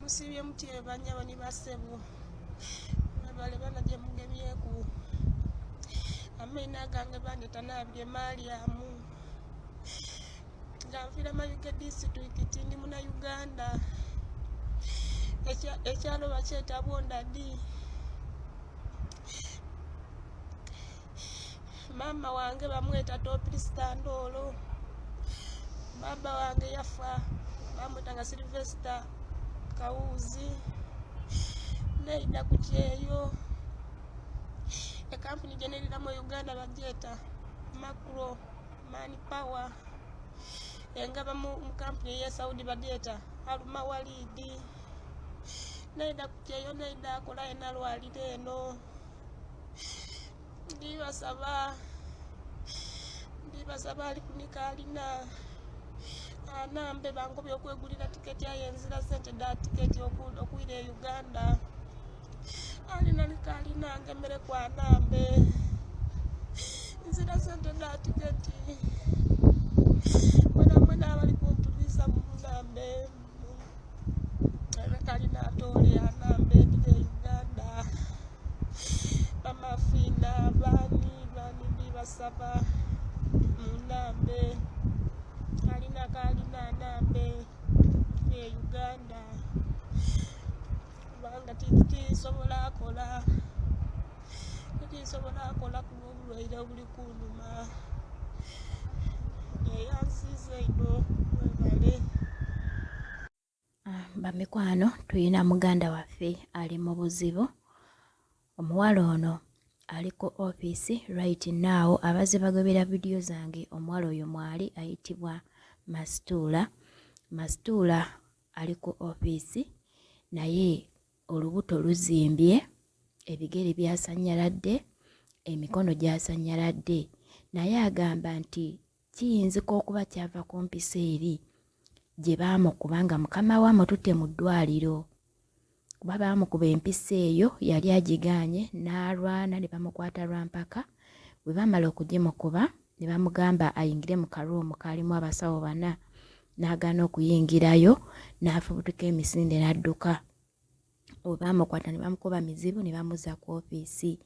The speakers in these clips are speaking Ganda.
Musiibye mutye bannyabo ni bassebo? Mwebale bana gye mugemyeku. Amaina gange bandheta Nabirye Mariamu nga nviira Mayuge disitulikiti ndi muna Uganda. Ekyalo bakyeta Bwondadi. Maama wange bamweta Topirisita Ndoolo. Baba wange yafa bamweta nga Silvester Kawuuzi. Neida ku kyeyo ekampuni gyeneriramu e Uganda bagyeta Macro Man Power engaba mu kampuni eye Saudi bagyeta Aluma Walidi. Neida ku kyeyo neida akola enalwalira eno. Ndibasaba ndibasaba ali kunika alina anambe bangobye okwegulira tiketi aye nzira sente dha tiketi okwira e Uganda alina lika alina ngemereku anambe nzira sente dha tiketi mwena mwena abali kumpuliriza munambe kalina atoole anambe ndire e Uganda bamafina bani bani ndibasaba munambe alina kalina anambe e Uganda kubanga tisobola kola tisobola kola kuba obulwaire obuli kunuma eyansiza ino mwebale. Ah, bamikwano tulina muganda waffe ali mu buzibu omuwala ono ali ku ofiisi right now abaze bagobera vidiyo zange omuwala oyo mwali ayitibwa masituula masituula ali ku ofiisi naye olubuto luzimbye ebigere byasanyaladde emikono gyasanyaladde naye agamba nti Kiyinzika okuba kyava ku mpiso eri gye baamukuba nga mukama we amututte mu ddwaliro kuba baamukuba empiso eyo yali agigaanye n'alwana ne bamukwata lwa mpaka bwe baamala okugimukuba ne bamugamba ayingire mu karuumu kaalimu abasawo bana n'agaana okuyingirayo n'afubutuka emisinde n'adduka. Bwe baamukwata ne bamukuba mizibu ne bamuzza ku ofiisi.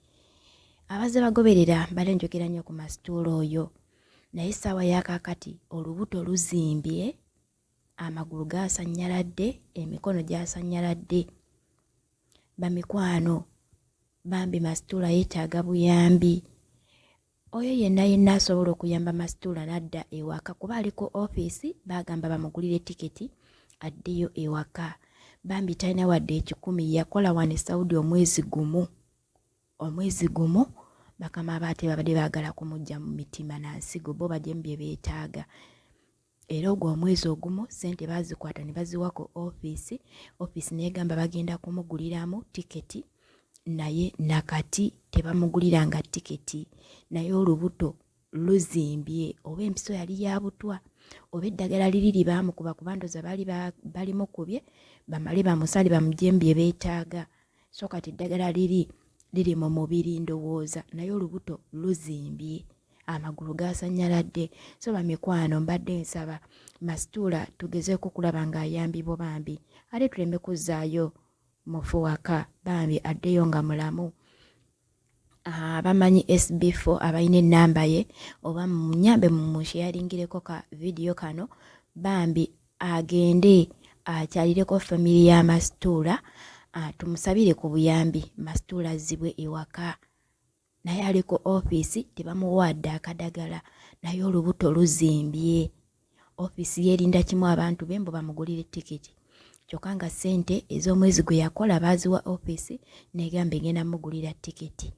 Abazze bagoberera mbadde njogera nnyo ku masituula oyo naye essaawa ya kaakati olubuto luzimbye, amagulu gaasannyaladde, emikono gyasannyaladde. Bamikwano bambi masituula yeetaaga buyambi. Oyo yenna yenna asobola okuyamba Masituula n'adda ewaka kuba ali ku ofiisi baagamba bamugulire tiketi addeyo ewaka. Bambi talina wadde ekikumi yakola wano e Saudi omwezi gumu omwezi gumu bakama be ate babadde baagala kumuggya mu mitima na nsigo bo bagyemu bye beetaaga. Era ogwo omwezi ogumu ssente baazikwata ne baziwa ku ofiisi, ofiisi n'egamba bagenda kumuguliramu tiketi naye nakati tebamuguliranga tiketi naye olubuto luzimbye oba empiso yali ya butwa oba eddagala liri lye baamukuba kuba ndowooza baali balimukubye bamale bamusale bamugyemu bye beetaaga so kati eddagala liri liri mu mubiri ndowooza naye olubuto luzimbye. Amagulu gasanyaladde so bamikwano mbadde nsaba Masituula tugezeeko okulaba nga ayambibwa bambi ate tuleme kuzzaayo mufu waka bambi addeyo nga mulamu. Abamanyi SB4 abalina ennamba ye oba munyambe mumusheyaringireko ka vidiyo kano bambi agende akyalireko famire ya Masituula tumusabire ku buyambi Masituula azzibwe ewaka. Naye ali ku ofiisi tebamuwaadde akadagala naye olubuto luzimbye. Ofiisi yeerinda kimu abantu be mbu bamugulire tikiti kyokka nga ssente ez'omwezi gwe yakola baaziwa ofiisi n'egamba egenda mugulira tikiti.